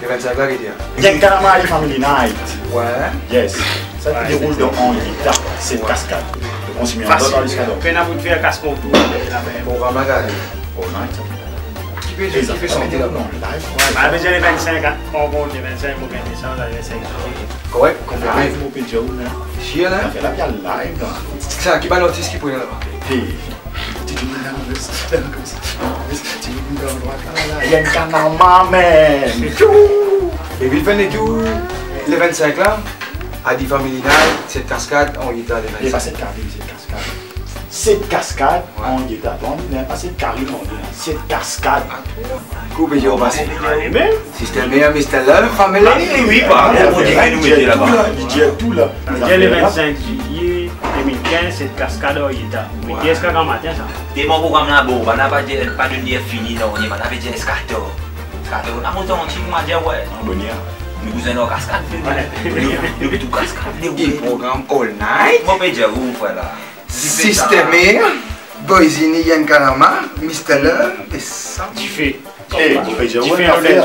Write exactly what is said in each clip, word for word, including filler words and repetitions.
Le vennsenk la, ki dir? Yen Kanama Adi Family Night. Ouais. Yes. Sa ki deroul dan Anguita, Set Cascade. Donk, on s'y met en ordre jusqu'à donc. Pena pou fer kas kontour. Program la gade. All night. Ki pe, ki pe sante laba? Live. Ah, me le vennsenk, hein. Bon, bon, le vennsenk, oubien le vennsenk, le vennsenk. Korek, konfirme. Live, mo pe dir ou, hein. Sir, hein? Sa fer la, bien live, hein. Sa, ki bann artis ki pou ena laba? Hey. Ti dimoun dan les, dan les, ti dimoun dan drwat, la, la, Yen Kanama, man. Tchou! Epi li finn dir, le vennsenk la, Adi Family Night, Set Cascade, Anguita, le vennsenk. E pa Set Cascade, Set Cascade. Set Cascade, ouais. Anguita, pa Set Cascade, Anguita. Set Cascade. Koupe, yo, pase. Mem. Sister Mia, Mister Love, family. Ah, oui, pa, ah, bon, li dir tou la. Li dir le vennsenk zilye de mil kinz, Set Cascade, Anguita. Wi, eski gramatin sa? Telman program la bon, bann la pa dir, pa donn li fini, non, li, bann la pe dir eskato. Eskato, na mo tanti, kouma dir, ouais. An boner. Nou bizin dan Cascade, nou, nou tou Cascade, nou. Program all night. Mo pe dir ou, frer la. Sister Mia, Boyzini, Yen Kanama, Mister Love, e sa. Dife. Eh, ou pe dir, dife, ouais, nou fer.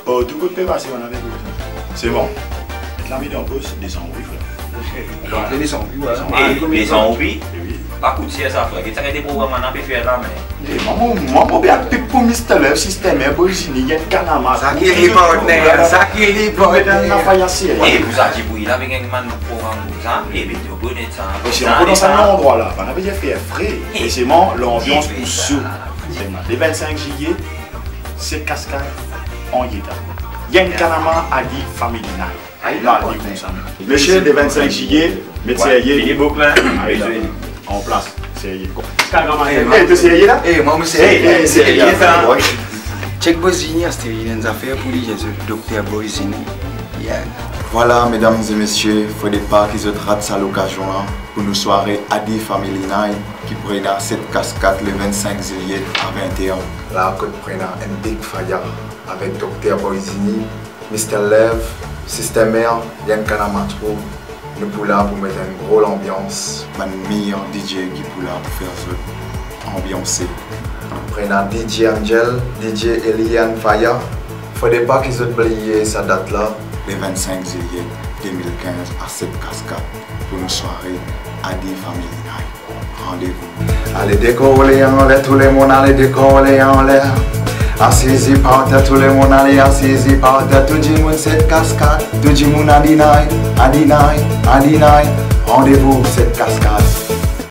Partou kot pe pase, nou ena avek ou. Se bon. Met lame dan pos, desann, wi, frer. Desann, wi, ouais. Desann, eh, wi. Desann, wi. Eh, wi. Pa kout ser sa, frer. Get sa ki program nou pe fer la, me. Eh, mwa, mwa, mwa, mwa, bien pip pou Mister Love, Sister Mia, Boyzini, Yen Kanama. Sa ki li partner, sa ki li partner. Ena faya serye. Eh, pou sa ki pou li la, avek enn bann program koumsa, eh, bien, ou konet sa. Parski nou dan sa landrwa la, bann la pe dir fer fre. Eh, e selman, lanbians pou sou. Le vennsenk zilye, Set Cascade, Anguita. Yen Kanama Adi Family Night. Ayo, la, li koumsa mem. Misie, le vennsenk zilye, met serye. Fini bouk la. Ayo, la. An plas, serye. Eh, to serye la? Eh, mwa, mo serye. Eh, eh, serye, serye, sa. Check Boyzini, aster li ena enn zafer pou li, Dokter Boyzini. Yeah. Vwala, medam e mesie, fode pa ki zot rat sa lokazion la pou nou sware Adi Family Night ki pou ena Set Cascade le vennsenk zilye a vinte er. La, kot pou ena enn big faya avek Dokter Boyzini, Mister Love, Sister Mia, Yen Kanama Troupe, nou pou la pou met enn gro lanbians. Bann meyer DJ ki pou la pou fer zot anbianse. Pou ena DJ Angel, DJ Eliane Faya. Fode pa ki zot bliye sa dat la. Le vennsenk zilye de mil kinz a Set Cascade pou nou sware Adi Family Night. Randevou. Ale dekor le anler, tou lemonn ale dekor le anler. Asize par ter, tou lemonn ale asize par ter. Tou dimoun Set Cascade, tou dimoun Adi Night, Adi Night, Adi Night. Randevou Set Cascade.